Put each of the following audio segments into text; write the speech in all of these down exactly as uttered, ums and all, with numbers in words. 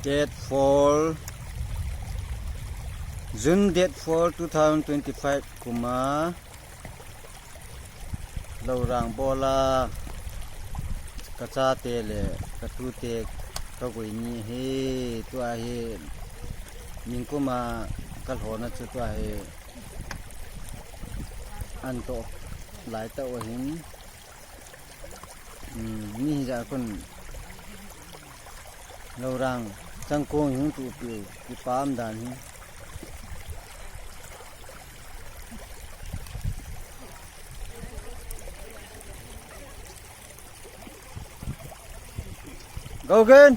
Date four, June date four, two thousand twenty-five kuma Lorang bola kachate le katute kagui ni hi, tua hi ningkuma kalhona chu tua hi anto laitah u ahin. Hmm, mi hijat a kon Lorang changkong hung tupiu, kipah dan hi. Go again.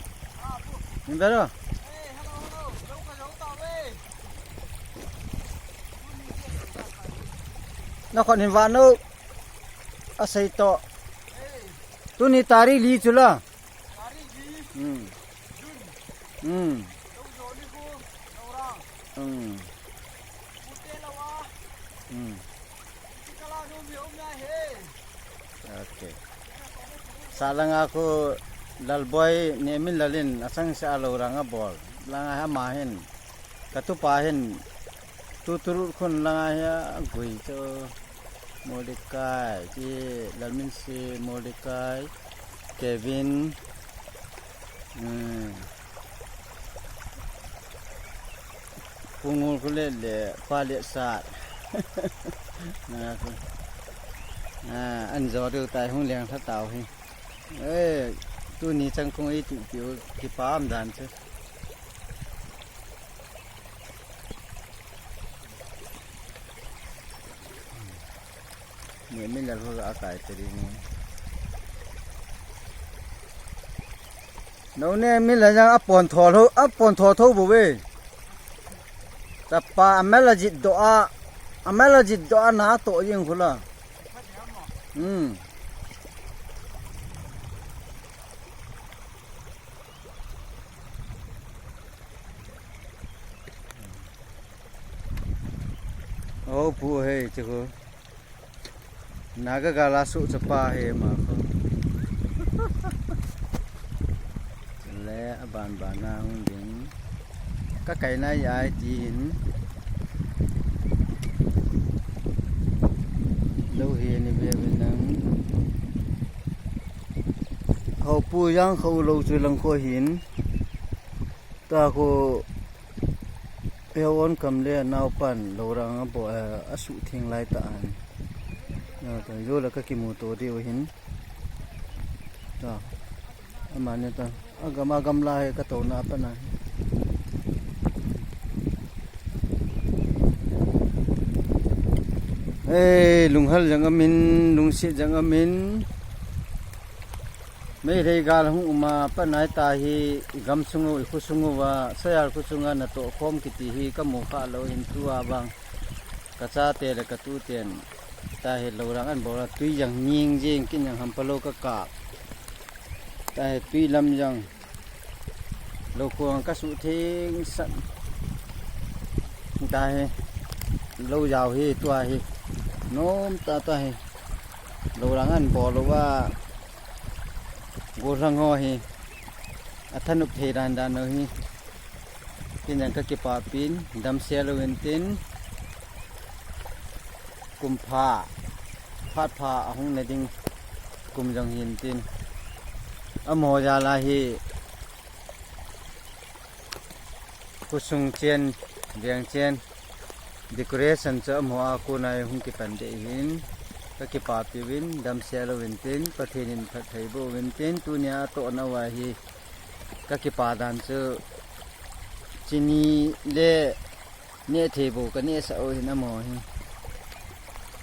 Ni bero. Na kon hin vano. Asei to. Tuni tarik li chu la. Hmm. Hmm. Hmm. Hmm. Okay. Salanga khu Lalboi Nehminlal in asangse a Lorang abol. Langa hi ama hin. Katupa hin. Tuturut khun langa hi agui chu. Mordecai, chi Lalminse, Mordecai, Kevin, hmm, Pungul khu le le, Pa le Sat. Na khu. Ah, an jo deu tai hung leng tha tau hi. Eh, tuni changkong i tupiu, kipah dan chu. Nehminlal ho akai teri ni. No Nehminlal jang apon tho tho, apon tho tho bou ve. Chapa amel ajit doh a, amel ajit doh a na to jing khu la. Hmm. Oh, pu hei, chu khu. Naga gal a suh chapa hi ama khu. Le aban ban a hung ding. Ka kai nai ai ti hin. Lo hi ni ve ve nang. Ho pu jang kho lo chu lang kho hin. Ta khu Heo on kam le naupan Lorang a bo, eh, a suh theng lai ta an. Na ta jo la ka kimu to deu hin. Ta. Ama ne ta. A gam a gamla hi ka to na pa na. Hey, lunghal jang amin, lungsit jang amin. Meitei gal hung um a, pa nai ta hi i gam sung u, i khu sung uva, Sayal khu sunga na toh khom kiti hi ka mu kha lou hin tua vang. Ka chate le ka tuten. Ta hi Lorang an bol a tui jang ning jing kin jang ham pa lou ka kap. Ta hi tui lam jang. Lou khuang ka suh theng san. Ta hi. Lou jao hi tua hi. Nom ta ta hi. Lorang an bol uva. Gollhang ho hi. A thanop thei dan dan lou hi. Kin jang ka kipa pin. Dam se lou in tin. Kum pha. Phat pha a hung na ding. Kum jang hin tin. Amaho jal a hi. Khosung chen, veng chen, decoration chu amaho a kona hung kipan ding hin, ka kipapi uvin, damsel uvin tin, Pathen in phatthei boh uvin tin, tunia atohna uva hi, ka kipa dan chu, chini le neh thei bou ka nehsah u hin amaho hi.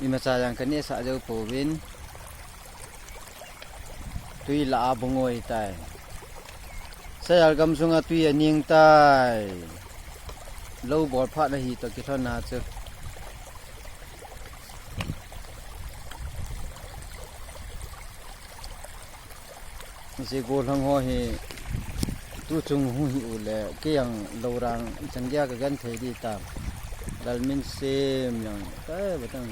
Imacha jong ka nehsah jou pouvin. Tui lah a bungoi tai. Sayal gam sunga tui aning tai. Lou bol phat na hi toh kilhon a chu. Hiche gollhang ho hi tuchung hung hi uleh, kei jong Lorang chan geiya ka genthei ding tam. Lalmin sem jong, kai batang.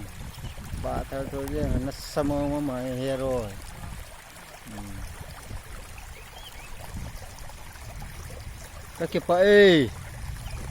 Ba thar thar jeng, nasa mama hero. Hmm. Kakipah e.